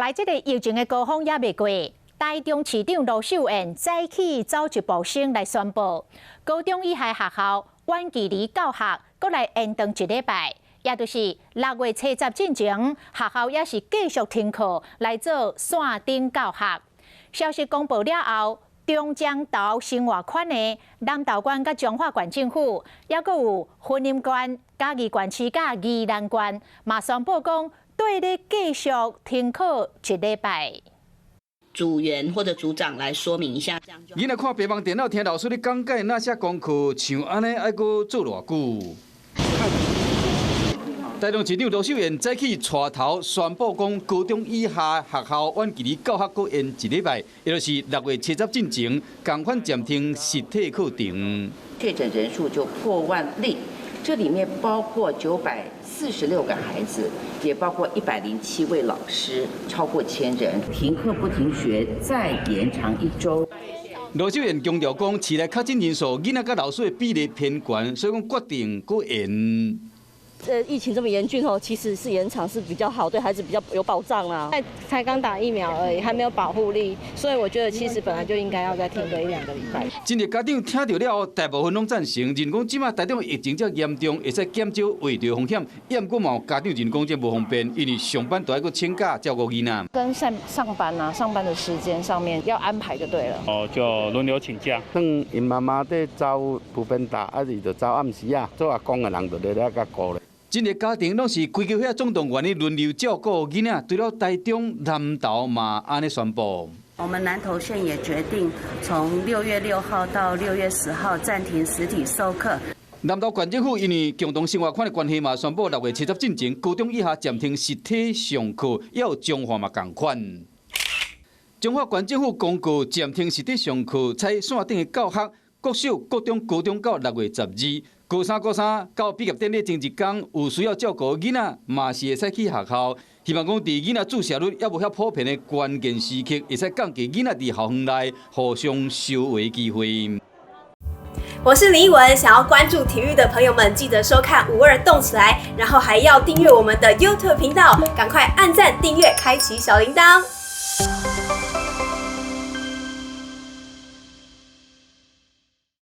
來這個疫情的高峰猶未過，台中市長盧秀燕早起走一步先來宣布，高中以下學校遠距離教學閣來延長一禮拜，也就是6月70進前，學校也是繼續停課來做線頂教學。消息公布了後，中彰投生活圈的南投縣佮彰化縣政府，猶閣有雲林縣、嘉義縣市佮宜蘭縣，嘛宣布講，綴咧繼續停課一禮拜。組員或者組長來說明一下。囡仔看白板電腦，聽老師咧講解，若寫功課，像按呢愛閣做偌久？台中市長盧秀燕早起帶頭宣布講，高中以下學校遠距離教學閣延一禮拜，也就是6月70進前，仝款暫停實體課程。確診人數就破萬例，這裡面包括946個孩子，也包括107位老師，超過千人。停課不停學，再延長一週。盧秀燕強調講，市內確診人數、囡仔佮老師的比例偏懸，所以講決定閣延。疫情這麼嚴峻哦，其實是延長是比較好，對孩子比較有保障啦。才剛打疫苗而已，還沒有保護力，所以我覺得其實本來就應該要再停個一兩個禮拜。真濟家長聽著了後，大部分攏贊成，認為講這馬台中疫情遮嚴重，會使減少秽著風險。毋過嘛有家長認為講這無方便，因為上班都愛閣請假照顧囡仔。跟上上班啊，上班的時間上面要安排就對了。哦，就輪流請假。當𪜶媽媽佇走普遍搭，抑是就走暗時啊，做阿公的人就佇咧共顧咧。真濟家庭攏是規家伙總動員咧輪流照顧囡仔，除了台中南投嘛按呢宣布。我們南投縣也決定從6月6號到6月10號暫停實體授課。南投縣政府因為共同生活圈的關係嘛，宣布6月70進前，高中以下暫停實體上課，也有彰化嘛仝款。彰化縣政府公告暫停實體上課，採線頂的教學，國小、國中、高中到6月12。高三、高三到畢業典禮前一工，有需要照顧囡仔，嘛是會使去學校。希望講佇囡仔注射率猶無遐普遍的關鍵時刻，會使降低囡仔佇校園內互相相話機會。我是林奕文，想要關注體育的朋友們，記得收看52動起來，然後還要訂閱我們的 YouTube 頻道，趕快按讚、訂閱、開啟小鈴鐺。